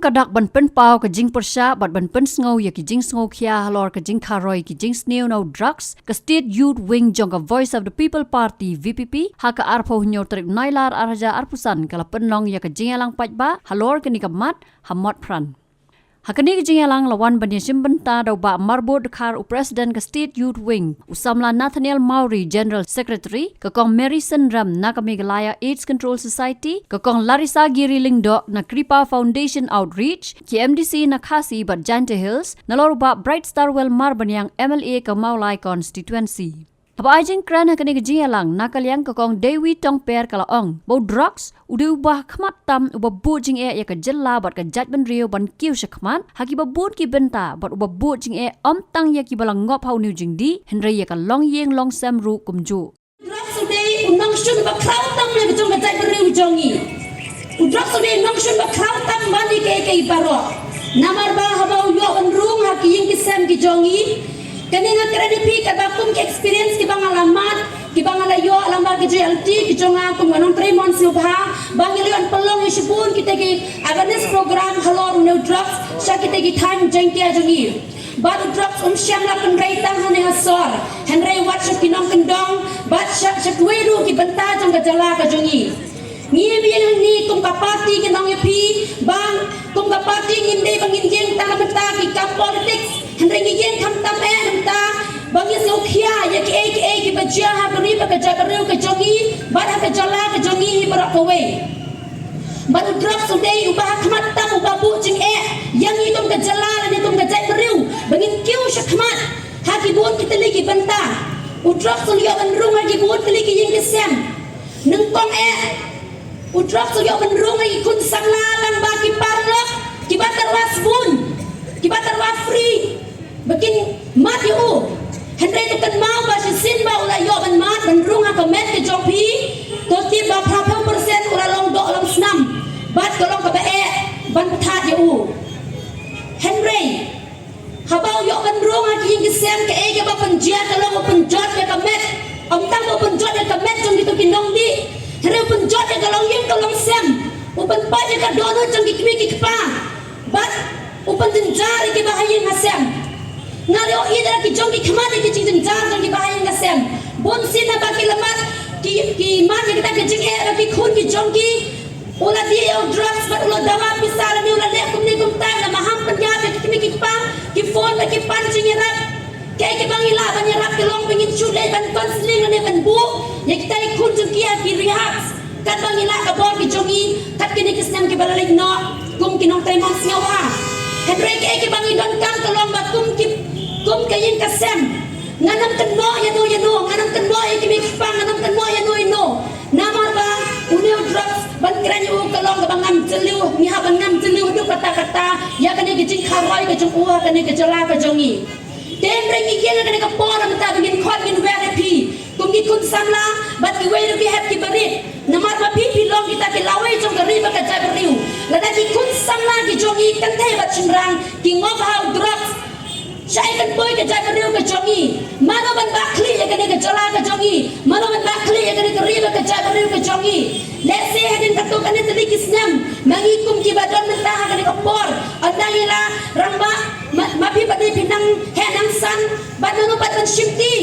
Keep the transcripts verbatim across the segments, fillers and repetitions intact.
Ka dak ban pynpaw ka jingpyrshah bad ban pynsngew ïa ki jingsngewkhia halor ka jingkharoi ki jingsniew na u drugs, ka State Youth Wing jong ka Voice of the People Party, V P P, ha ka arphew hynñiew tarik Nailar arhajar arphew san ka la pynlong ïa ka jingïalang paidbah halor kane ka mat ha Motphran. Ha kane ka jingïalang la wan ban ïashim bynta da u Bah Marbud Dkhar, u President ka State Youth Wing, u samla Nathaniel Mawrie, General Secretary, ka Kong Mary Synrem na ka Meghalaya AIDS Control Society, ka Kong Larissa Giri Lyngdoh na Kripa Foundation Outreach, ki M D C na Khasi bad Jaintia Hills, nalor u Bah Bright Starwell Marbaniang, M L A ka Mawlai Constituency. Haba ai jingkren ha kane ka jingïalang, na ka liang ka Kong Dewi Tongper ka la ong ba u drugs u dei uba ha khmat tam uba buh jingeh ïa ka jylla bad ka jaitbynriew ban kiew shakhmat ha kiba bun ki bynta, bad uba buh jingeh ym tang ïa kiba la ngop ha une u jingdih, hynrei ïa ka longïing longsem ruh kumjuh. Drugs u dei u nongshun ba khraw tam na ka jong ka jaitbynriew jong ngi. U drugs u dei u nongshun ba khraw tam ban ïa kiei kiei baroh. Namar ba haba u ïoh ban rung ha ki ïing ki sem ki jong ngi, kane nga kren ïa phi katba kum ki experience kiba nga la mad, kiba nga la ïoh lyngba ki J L T ki jong nga kum ka nongtrei mon sngewbha, ba ngi la ïoh ban pynlong ïa shibun kita ki awareness program halor une u drugs sha kita ki thaiñ Jaiñtia jong ngi. Bad u drugs um shym la pynrei tang hangne ha sor, hynrei wat sha ki nongkyndong bad sha, sha kiwei ruh ki bynta jong ka jylla ka jong ngi. Ngi ïeng hangne kum ka party, ngi ong ïa phi ba kum ka party ngim dei ba ngin ïeng tang na bynta ki kam politics, hynrei ngi ïeng khamtam eh na bynta ba ngin sngewkhia ïa kiei kiei kiba jia ha ka ri bad ka jaitbynriew ka jong ngi bad ha ka jylla ka jong ngi hi baroh kawei. Bad u drugs u dei uba ha khmat tam uba buh jingeh ïa ngi kum ka jylla lane kum ka jaitbynriew ba ngin kiew shakhmat ha ki bun ki tylli ki bynta. U drugs u ïoh ban rung ha ki bun tylli ki ïing ki sem. Nyngkong eh, u drugs u ïoh ban rung ha ki khun samla lyngba ki paralok kiba tyrwa sbun, kiba tyrwa free ba kin mad ïa u. Hynrei to kynmaw ba shisien ba u la ïoh ban mad ban rung ha ka met ka jong phi, to tip ba phraphew percent u la long doh long snam bad ka long kaba eh ban pynthad ïa u. Hynrei haba u ïoh ban rung ha ki ïing ki sem, kaei kaba pynjia ka long u pynjot ïa ka met. Ym tang ba u pynjot ïa ka met jong kito ki nongdih, hynrei u pynjot ïa ka longïing ka longsem, u pynpait ïa ka dohnud jong ki kmie ki kpa bad u pynjynjar ïa kiba ha ïing ha sem. Nga la ïohi da ki jong ki khmat ïa ki jingjynjar jong kiba ha ïing ha sem. Bun sien haba ki la mad, ki, ki mad ïa kita ki jingeh ba ki khun ki jong ki, u la dih ïa u drugs bad u la dawa pisa lane u la leh kumne kumtai, la maham pynïap ïa ki kmie ki kpa, ki phone ba ki pan jingïarap. Kaei kaba ngi lah ban ïarap ka long ba ngin shu leit ban counselling lane ban buh ïa kita ki khun jong ki ha ki rehabs. Katba ngi lah ka bor ki jong ngi kat kine ki snem kiba la leit noh kum ki nongtrei mon sngewbha. Hynrei kaei kaba ngi donkam ka long ba kum ki, kum ka ïing ka sem, ngan ym kynnoh ïano ïano, ngan ym kynnoh ïa ki mei ki kpa, ngan ym kynnoh ïano ïano. Namar ba une u drugs ban kren ïa u ka long kaba ngam jylliew, ngi hap ban ngam jylliew haduh katta katta ïa kane ka jingkharoi ka jong u ha kane ka jylla ka jong ngi. Te hynrei ngi ïeng ha kane ka por mynta ba ngin khot ngin wer ïa phi kum ki khun samla bad kiwei ruh ki hep ki barit. Namar ba phi, phi long kita ki lawei jong ka ri bad ka jaitbynriew. Lada ki khun samla ki jong ngi, kynthei bad shynrang, ki ngop ha u drugs, shaei kan poi ka jaitbynriew ka jong ngi? Mano ban bah khlieh ïa kane ka jylla ka jong ngi? Mano ban bah khlieh ïa kane ka ri bad ka jaitbynriew ka jong ngi? Lehse hadien katto katne tylli ki snem, ma ngi kum kiba don mynta ha kane ka por, ynda ngi la rangbah, ma, ma phi pat phi nang heh nang san, bad mano pat ban shimti?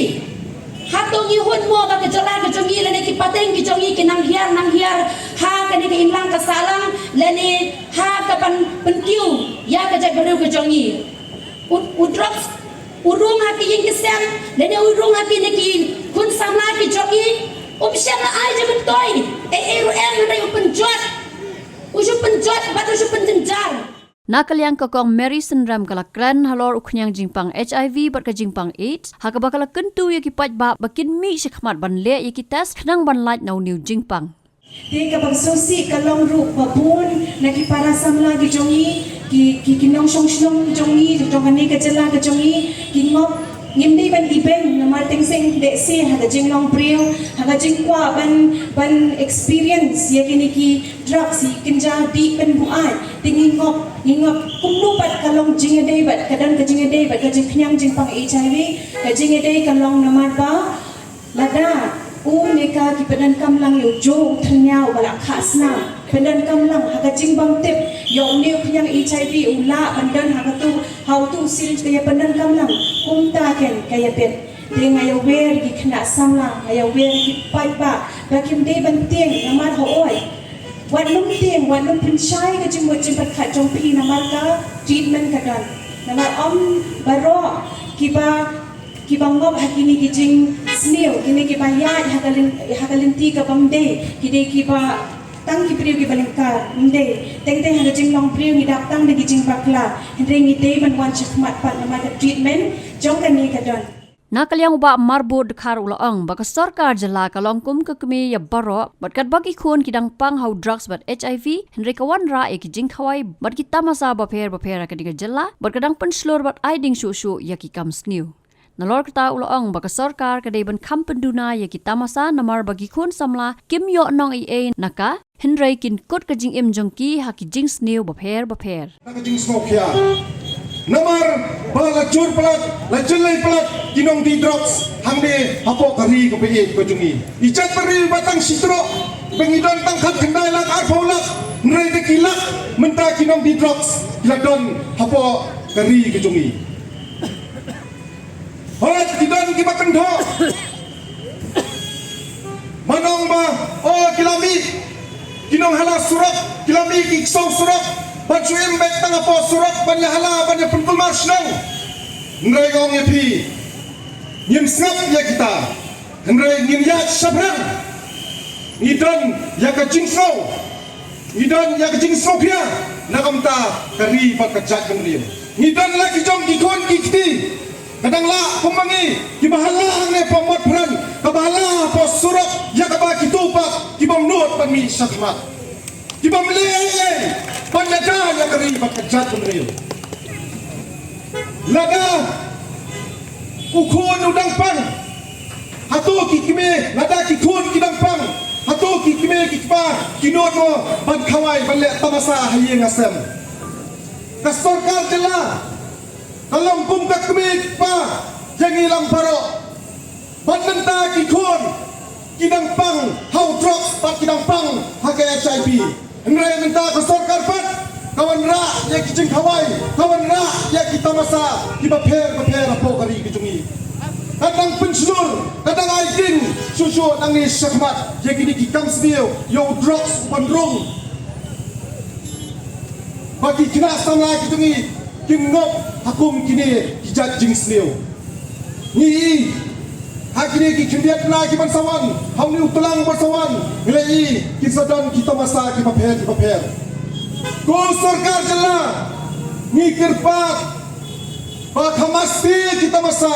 Hato ngi hun mo ba ka jylla ka jong ngi lane ki pateng ki jong ngi ki nang hiar nang hiar ha kane ka imlang ka sahlang lane ha kaban pynkiew ïa ka jaitbynriew ka jong ngi? U, u drugs u rung ha ki ïing ki sem lane u rung ha kine ki khun samla ki jong ngi, um shym la ai jingmyntoi ei ei ruh em, hynrei u pynjot, u shu pynjot bad u shu pynjynjar. Na ka liang ka Kong Mary Synrem ka la kren halor u khñiang jingpang H I V bad ka jingpang AIDS, ha kaba ka la kyntu ïa ki paidbah ba kin mih shakhmat ban leh ïa ki test khnang ban lait na une u jingpang. Te kaba sngewsih ka long ruh ba bun na ki para samla ki jong ngi, ki, ki, ki nongshong shnong ki jong ngi jong kane ka jylla ka jong ngi, ki ngop, ngim dei ban ibeiñ namar teng seng deh se ha ka jinglong briew, ha ka jingkwah ban, ban experience ïa kine ki drugs, ïa kynja dih pynbuaid. Te ngi ngop, ngi ngop kumno pat ka long jingïadei bad, ka don ka jingïadei bad ka jingkhñiang jingpang H I V, ka jingïadei ka long namar ba lada u ne ka ki pyndonkam lang ïa u jo u thynñiaw ba la khah snam, Pyndonkam lang ha ka jingbymtip ïa une u khñiang HIV u lah ban don ha katu, ha utu u syringe, ka ïa pyndonkam lang. Kumta ken ka ïa bit. Te nga ïa wer ïa ki khynnah samla, nga ïa wer ïa ki paidbah ba kim dei ban tieng namar hooid. Wat nym tieng, wat nym pynshai ka jingmut jingpyrkhat jong phi namar ka treatment ka don. Namar ym baroh kiba, kiba ngop ha kine ki jingsniew, kine kiba ïaid ha ka lyn-, ha ka lynti ka bym dei, ki dei kiba tang ki briew kiba lyngkar, ym dei. Teng teng ha ka jinglong briew ngi dap tang da ki jingbakla. Hynrei ngi dei ban wan shakhmat pat namar ka treatment jong kane ka don. Na ka liang u Bah Marbud Dkhar u la ong ba ka sorkar jylla ka long kum ka kmie ïa baroh, bad katba ki khun ki dang pang ha u drugs bad HIV, hynrei ka wanrah ïa ki jingkhawai bad ki tamasa bapher bapher ha kane ka jylla, bad ka dang pynshlur bad ai ding shuh shuh ïa ki kam sniew. Nalor kata u la ong ba ka sorkar ka dei ban kham pynduna ïa ki tamasa namar ba ki khun samla kim ïoh nong ei ei na ka, hynrei kin kut ka jingim jong ki ha ki jingsniew bapher bapher. Na ka jingsngewkhia. Namar ba la jur palat, la jyllei palat ki nongdie drugs hangne hapoh ka ri kaba ïeit ka jong ngi. I jait bynriew ba tang shi trok ba ngi don tang khatkhyndai lak, arphew lak, hynrei da ki lak mynta ki nongdie drugs ki la don hapoh ka ri ka jong ngi. Hooid, ki don kiba kynthoh. Ban ong ba, oh, ki la mih ki nonghala surok, ki la mih ki ksew surok, ban shu im beit tang hapoh surok, ban ïahala, ban ïa pynkulmar shnong. Hynrei nga ong ïa phi, ngim sngap ïa kita. Hynrei ngin ïaid shaphrang. Ngi don ïa ka jingsngew. Ngi don ïa ka jingsngewkhia na ka bynta ka ri bad ka jaitbynriew. Ngi don la ki jong ki khun ki kti. Ka dang lah kum ma ngi kiba hala hangne hapoh Motphran, kaba hala hapoh surok, ïa kaba kito pat ki bym nud ban mih shakhmat, ki bym leh ei ei ban ïada ïa ka ri bad ka jaitbynriew. Lada u khun u dang pang, hato ki kmie, lada ki khun ki dang pang, hato ki kmie ki kpa ki nud mo ban khawai, ban leh tamasa ha ïing ha sem? Ka sorkar jylla ka long kum ka kmie kpa jong ngi lang baroh. Bad mynta ki khun ki dang pang ha u drugs bad ki dang pang ha ka HIV. Hynrei mynta ka sorkar pat ka wanrah ïa ki jingkhawai, ka wanrah ïa ki tamasa kiba pher bapher hapoh ka ri ka jong ngi. Ka dang pynshlur, ka dang ai ding shuh shuh nangne shakhmat ïa kine ki kam sniew, ïa u drugs u ban rung. Ba ki khynnah samla ki jong ngi kin ngop ha kum kine ki jait jingsniew. Ngi i ha kine ki khyndiat na ki ban sa wan, ha une u tlang ban sa wan, ngi la i kin sa don ki tamasa kiba pher kiba pher. Ko sorkar jylla, ngi kyrpad ba kham masti ki tamasa,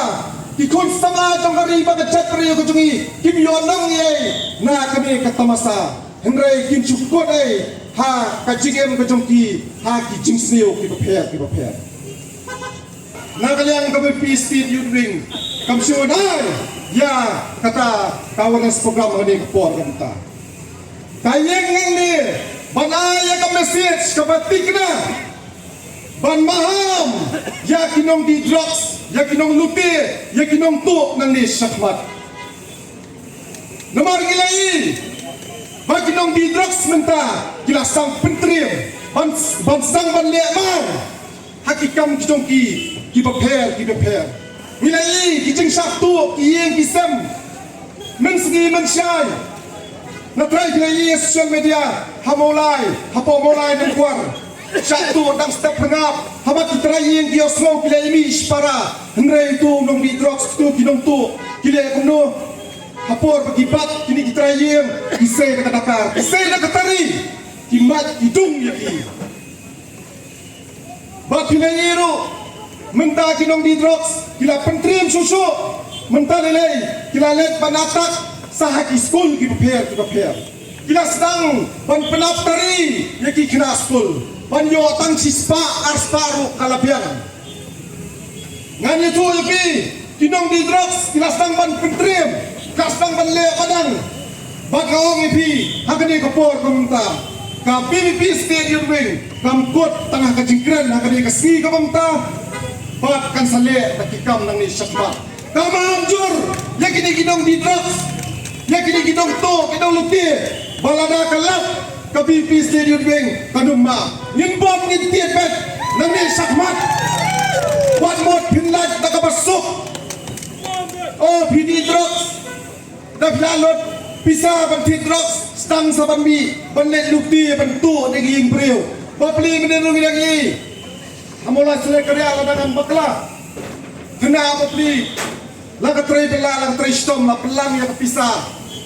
ki khun samla jong ka ri bad ka jaitbynriew ka jong ngi kim ïoh nong ei ei na kane ka tamasa. Hynrei kin shu kut ei ha ka jingim ka jong ki ha ki jingsniew kiba pher kiba pher. Na ka liang ka VPP State Youth Wing kam shu wan ai ïa kata ka awareness program ha kane ka por ka mynta. Ka ïeng hangne ban ai ïa ka message kaba thikna, ban maham ïa ki nongdie drugs, ïa ki nonglute, ïa ki nongtuh nangne shakhmat. Namar ngi la i ba ki nongdie drugs mynta ki la sdang pyntriem ban, ban sdang ban leh mar ha ki kam ki jong ki kiba pher kiba pher. Ngi la i ki jingshah tuh ki ïing ki sem mynsngi mynshai. Nga trai phi la i ha social media, ha Mawlai, hapoh Mawlai Nongkwar. Shah tuh dang step phyrngap, haba ki trai ïing ki ïohsngew ki la i mih shipara. Hynrei tu nongdie drugs, tu ki nongtuh ki leh kumno? Ha por ba ki bat kine ki trai ïing, ki sei da ka dakar, ki sei da ka tari, ki mad ki dung ïa ki. Bad phi la i ruh mynta ki nongdie drugs ki la pyntriem shuh shuh. Mynta lei lei ki la leit ban attack sa ha ki skul kiba pher kiba pher. Ki la sdang ban pynap tari ïa ki khynnah skul, ban ïoh tang shispah arspah ruh ka la biang. Ngan ïathuh ïa phi, ki nongdie drugs ki la sdang ban pyntriem, ka sdang ban leh badang. Bad nga ong ïa phi, ha kane ka por ka mynta, ka VPP State Youth Wing kam kut tang ha ka jingkren ha kane ka sngi ka mynta, bad kan sa leh da ki kam nangne shakhmat. Ka maham jur ïa kine ki nongdie drugs, ïa kine ki nongtuh ki nonglute, ba lada ka lap Ka B P State Youth Wing kan ym map. Ngin bom, ngin tied peit nangne shakhmat. Wat mut phin lait da kaba suk. O phi die drugs. Da phi la lut pisa ban thied drugs, sdang sa ban mih ban leit lute ban tuh da ki ïing briew. Bapli mynne ruh ngi dang ïohi ha Mawlai Sohra Kharia la dang bakla. Kane bapli la ka trei bylla, la ka trei shitom, la pynlang ïa ka pisa.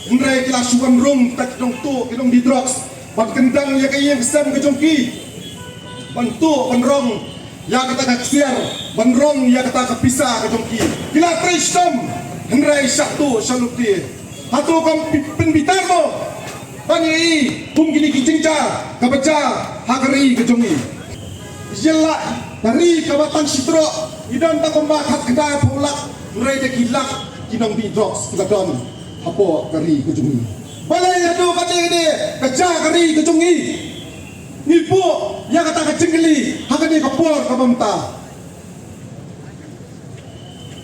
Hynrei ki la shu wan rung, kita ki nongtuh, ki nongdie drugs, ban kyndang ïa ka ïing ka sem ka jong ki, ban tuh ban rong ïa kata ka ksiar, ban rong ïa kata ka pisa ka jong ki. Ki la trei shitom, hynrei shah tuh shah lute. Hato kam pi-, pynbitar mo ban ïohi kum kine ki jingjia kaba jia ha ka ri ka jong ngi? Ïa la ka ri kaba tang shi troh, i don tang kumba khatkhyndai phew lak, hynrei da ki lak ki nongdie drugs kiba don hapoh ka ri ka jong ngi. Balei haduh katne katne ka jia ka ri ka jong ngi? Ngi buh ïa kata ka jingkylli ha kane ka por kaba mynta.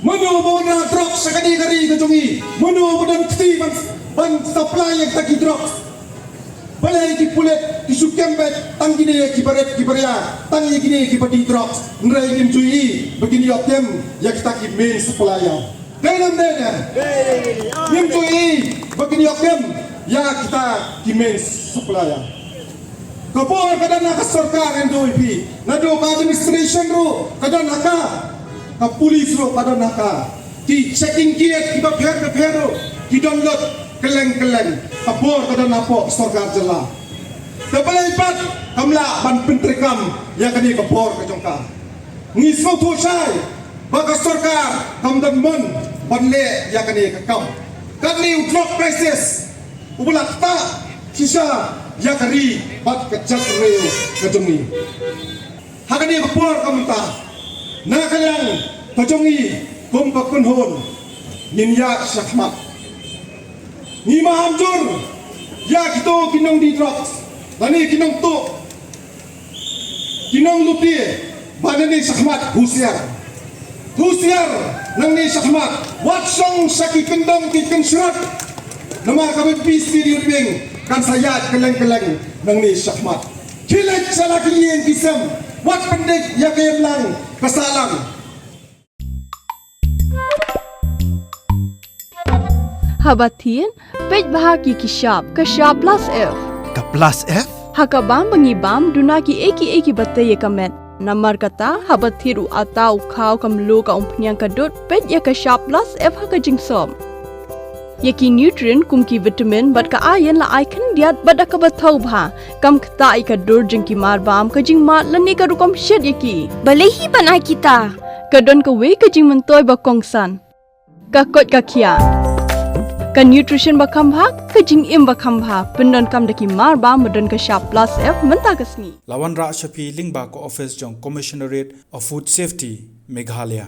Mano ba wanrah drugs sha kane ka ri ka jong ngi? Mano ba don kti ban, ban supply ïa kita ki drugs? Balei ki pulit ki shu kem beit tang kine ki barit ki baria, tang ïa kine kiba die drugs, hynrei ngim ju ïohi ba kin ïoh kem ïa kita ki main supplier? Dei ne ym dei ne? Ngim ju ïohi ba kin ïoh kem ïa kita ki main supplier. Ka bor ka don ha ka sorkar, ngan ong ïa phi. Naduh ka administration ruh ka don ha ka, ka police ruh ka don ha ka, ki checking gate kiba pher bapher ruh ki don lut kylleng kylleng. Ka bor ka don hapoh ka sorkar jylla. Te balei pat kam lah ban pyntreikam ïa kane ka bor ka jong ka? Ngi sngewthuh shai ba ka sorkar kam don mon ban leh ïa kane ka kam. Kane u drug crisis uba la ktah shisha ïa ka ri bad ka jaitbynriew ka jong ngi. Ha kane ka por ka mynta, na ka liang ka jong ngi kum ka kynhun, ngin ïaid shakhmat. Ngi maham jur ïa kito ki nongdie drugs lane ki nongtuh, ki nonglute, ba nangne shakhmat husiar. Husiar nangne shakhmat. Wat shong sha ki kyndong ki kynshrot. Namar ka B P State Youth Wing kan sa ïaid kylleng kylleng nangne shakhmat. Khie leit sha la ki ïing ki sem. Wat pyndik ïa ka imlang ka sahlang. Haba thied, peit bha ki ki shap, ka shap plus F. Ka plus F? Ha ka bam ba ngi bam, duna kiei kiei kiba tei ïa ka met. Namar kata, haba thied u atta, u khaw, ka mluh, ka umphniang, ka dud, peit ïa ka shap plus F ha ka jingsop. Ïa ki nutrient kum ki vitamin bad ka iron la ai khyndiat bad da kaba thaw bha. Kam ktah ïa ka dur jong ki mar bam, ka jingmad lane ka rukom shet ïa ki. Balei hi ban ai kita? Ka don kawei ka jingmyntoi ba kongsan. Ka koit ka khiah. Ka nutrition ba kham bha, ka jingim ba kham bha. Pyndonkam da ki mar bam ba don ka shap plus F mynta ka sngi. La wanrah sha phi lyngba ka office jong Commissionerate of Food Safety, Meghalaya.